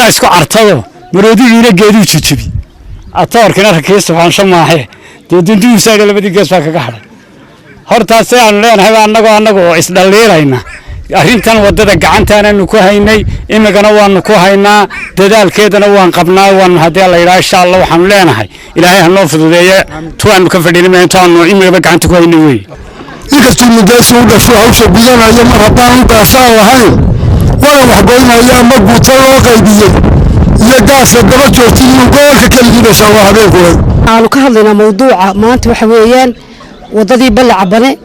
Baa isku cartado, maroodigiina geeduu jijibi, atoorkina rakiis sufaansho maahe. Dee dunduusaaga labadii gees baa kaga hadhay. Hortaas aanu leenahay annagoo oo isdhalliilayna arrintan waddada gacantaananu ku haynay, imigana waanu ku haynaa, dadaalkeedana waan qabnaa. Waanu haddii la yidhaha, insha Allah, waxaanu leenahay Ilaahay ha noo fududeeye. Tuwaanu ka fadhiinay intaanu imigaba gacanta ku haynay wey. Inkastuu mudaysi u dhasho hawsha gudanayo, mar haddaan u gaashaan lahayn waana waxgoynaya ama guuto loo qaybiyey iyo gaaska daba joogtay inuu gobolka keligii dhashaa waa habeenkuway. Waxaanu ka hadlaynaa mawduuca maanta waxa weeyaan waddadii Balli Cabane,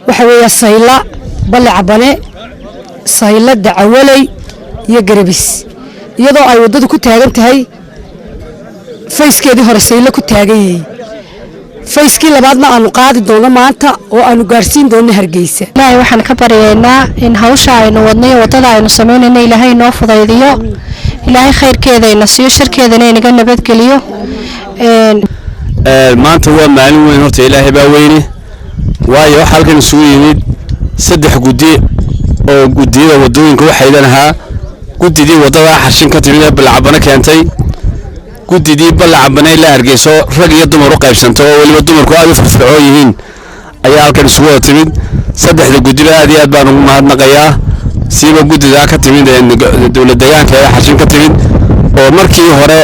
waxa weeya Sayla, Balli Cabane, Sayla, Dacawaley iyo Garabis, iyadoo ay waddadu ku taagan tahay phase-keedii hore Saylo ku taagan yihiin, phase-kii labaadna aanu qaadi doono maanta oo aanu gaarsiin doono Hargeysa. Ilaahay waxaan ka baryaynaa in hawsha aynu wadnayo, waddada aynu samaynayno, Ilaahay noo fudaydiyo, Ilaahay khayrkeeda ina siiyo, sharkeedana inaga nabadgeliyo. Maanta waa maalin weyn. Horta Ilaahay baa weyne, waayo waxaa halkan isugu yimid saddex guddi oo guddiyada waddooyinka waxaydan ahaa: guddidii waddada Xarshin ka timid ee Ballacabane keentay, guddidii Ballacabane ilaa Hargeyso rag iyo dumar u qaybsanto oo weliba dumarku aad u firfircoon yihiin ayaa halkan isugu wada timid. Saddexda guddiba aad iyo aad baan ugu mahadnaqayaa, siiba guddidaa ka timid ee dowlad deegaanka ee Xarshin ka timid, oo markii hore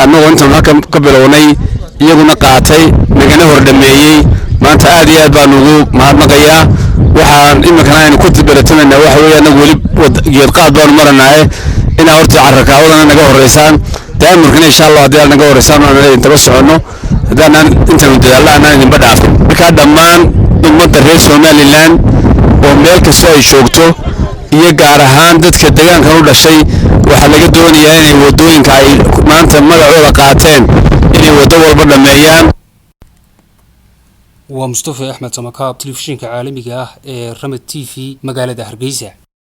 annagoo intaanu halkan ka bilownay iyaguna qaatay, nagana hordhameeyey. Maanta aad iyo aad baan ugu mahadnaqayaa. Waxaan iminkana aynu ku beratamaynaa waxa weeye, annagu weli geedqaad baanu maranaaye, inaa horta carrakaawadana naga horreysaan, daamurkana insha Allah haddii aad naga horreysaan aan idin daba soconno, haddaanaan intaanu dadaallo aanaan idinba dhaafin. Markaa dhammaan ummadda reer Somaliland oo meel kastoo ay joogto iyo gaar ahaan dadka deegaankan u dhashay, waxaa laga doonayaa inay waddooyinka ay maanta magacooda qaateen inay waddo walba dhammeeyaan. Waa Mustafa Axmed Samakaab, telefishinka caalamiga ah ee Ramad TV, magaalada Hargeysa.